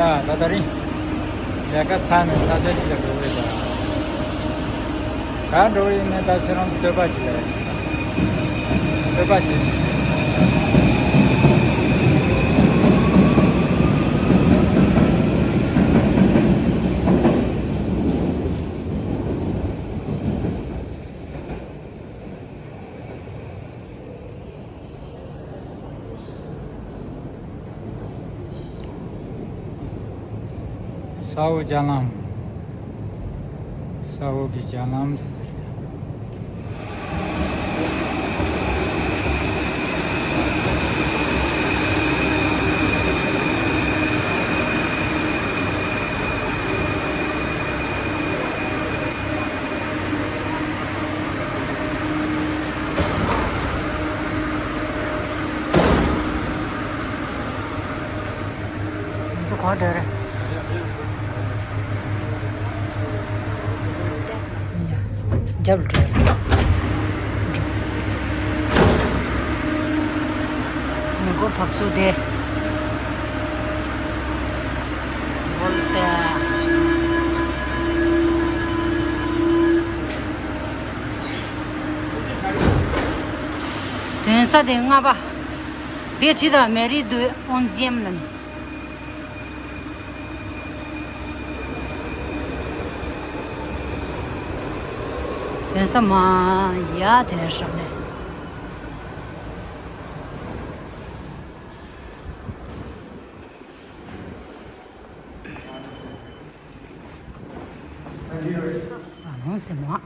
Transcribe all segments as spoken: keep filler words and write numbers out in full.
ད་ད་རིང་ལས་ཀ་ཚར་ནས་ས་ཆ་གཅིག་ལ་འགྲོ་གི་ཡོད་ད། ག་འགྲོ་གི་ཡིན་ནའི་ད་ཁྱེད་རང་ཚོད་དཔག་བྱེད་ལ་ཡ་ཚོད་དཔག་བྱེད། ས་འོག་ལྗང་ལམ། ས་འོག་གི་ལྗང་ལམ་ཟེར་དེ་རེད། ང་ཚོ་ག་པར་འགྲོ་རེད། ཡ། རྒྱབ་ལ་འགྲོ། མི་མགོ་བབས་ཚོ་དེ། ཝོལ་ཏེ། ཐོན་ས་དེ་ལྔ་པ། དེ་ཁྲིད་ད་mairie du onzième ལ་ནི། ཐོན་ས་མ་ཡ་ཐོན་ཤག་ནས། Ah non, c'est moi.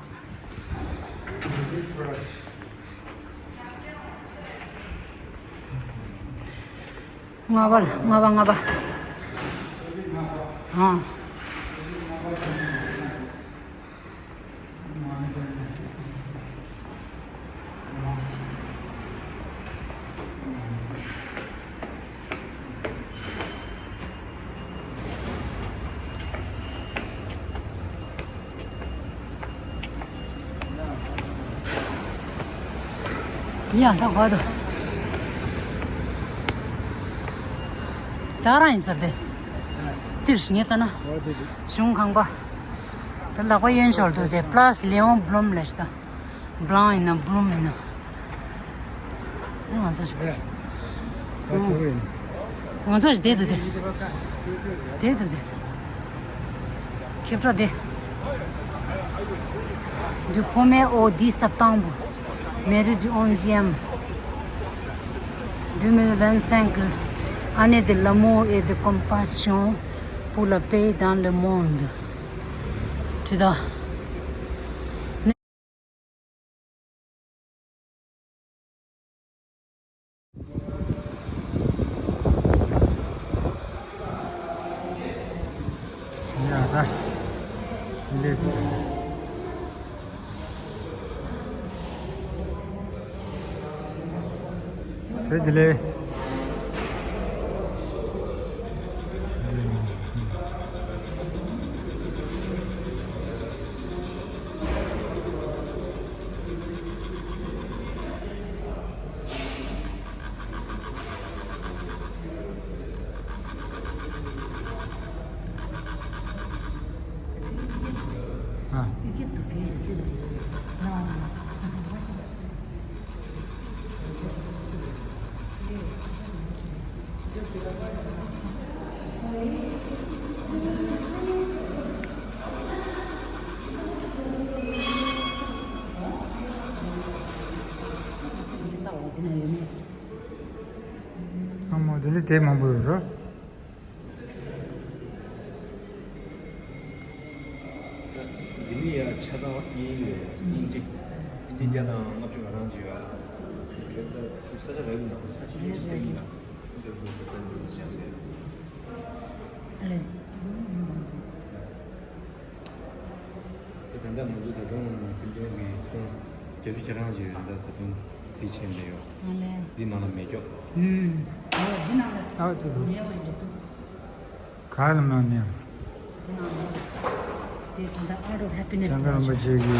ལྔ་པ་ལ། ལྔ་པ། ལྔ་པ། ཨང་། ཡ། ད་གོ་ད། ད་རང་ཡིན་ཟེར་ཏེ། འདིར་ཞིག་ངས་ལྟ་ན། གཞུང་ཁང་པ། ད་ལག་པ་གཡོན་ཕྱོགས་འདུག་སྟེ། Place Léon Blum ལབ་ཤག་ད། Blanc ཡིན་ན་Blum ཡིན་ན། ང་ཚོ་ཞིག་ང་ཚོ་ཞིག་བསྡད་འདུག་སྟེ། བསྡད་འདུག་སྟེ། ཁེབས་ཁྲོ་དེ། Du premier au dix septembre, mairie du onzième, deux mille vingt-cinq, année de l'amour et de compassion pour la paix dans le monde. ཁྲིད་ད། ཡ་ད། འདི་བཟོས་དེ་ལས། ཨ་མ་དེ་འདྲ་དེབ་མང་པོ་ཡོད་རེད། འདི་ནི་ཡ་ཆ་ཚང་དབྱིན་ཡིག་ཡོད། དབྱིན་ཇི། དབྱིན་ཇི་བརྒྱ་དང་ལྔ་བཅུ་ང་གྲངས་ཅིག་ཡོད། རེད་ད། ས་ཆ་རེད་ན་ས་ཆ་ཆུང་ཆུང་སྟེང་ཡིན་ན་འདི་འདྲ་ས་ཆ་འདི་འདྲ་ཅིག་རེད། ཨ་ལེ། དེ་ད་ལྟ་ང་ཚོ་ད་དུང་ཕུལ་དོན་གྱི་སོང་བརྒྱད་ཅུ་གྱ་གྲངས་ཅིག་རེད། ད་ད་དུང་འདི་ཕྱིན་བསྡད་ཡོད། ཨ་ལེ། འདི་ནང་ལ་མེ་སྒྱོགས། ཨུམ། ཨོ་འདི་ནང་ལ་ཨོ་དེ་འདུག་མེ་འོ་ཡོད་འདུག་ག་ལ་མ་མེ། འདི་ནང་ལ་དེ་ད་ལྟ་Art of Happiness ལ་ཅང་ག་རིན་པོ་ཆེ་གི་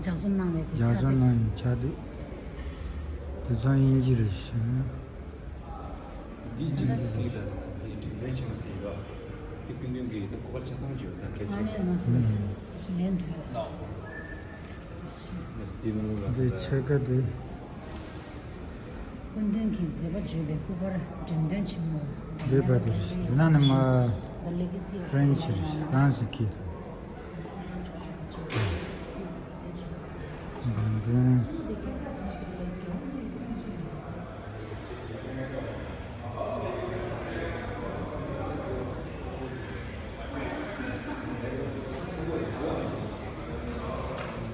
ལྗགས་རྩོམ་གནང་བའི་གི་ལྗགས་རྩོམ་གནང་བའི་ཕྱག་དེབ། དེ་ཚང་དབྱིན་ཇི་རེད་ཤག་འདི་ཅིག་སྲིད་ད་དེ་འགྲིག་ ཆེན་མོ་ཟེར་ཡོད། དེ་སྐུ་མདུན་གྱི་དེ་སྐུ་པར་ཆ་ཚང་བརྗོད་ན་གལ་ཆེ་ཞིང་། ལན་དུ། འདི་ཕྱེད་ཀ་འདི། སྐུ་མདུན་གྱི་མཛད་པ་བརྗོད་པའི་སྐུ་པར་འགྲེམས་སྟོན་ཆེན་མོ། འདི་པ་འདི་རེད། ན་ནི་མ་ཕ་རན་སི་རེད། ཧྥ་རན་སི་གི། འདོན་འདོན།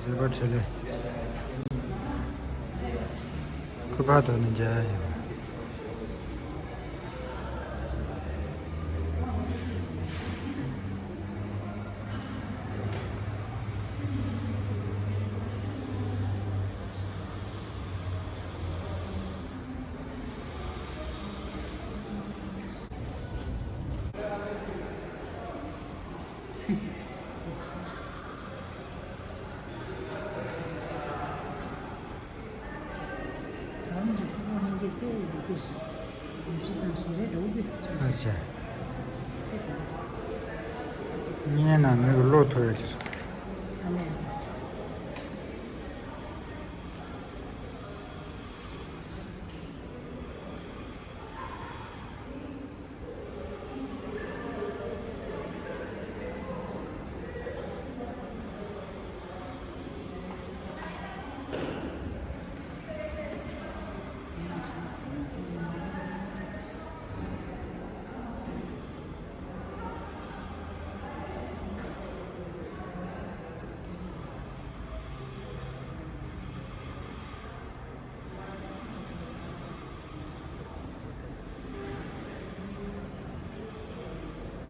མཛད་པ་འཕྲིན་ལས། ཁུ་ཕ་དོ་ནི་མཇལ་ཡོད། ཨ་ཅེ། སྙན་ན་མི་གི་བློ་ཐོ་ཡ་ཅི་སོང་།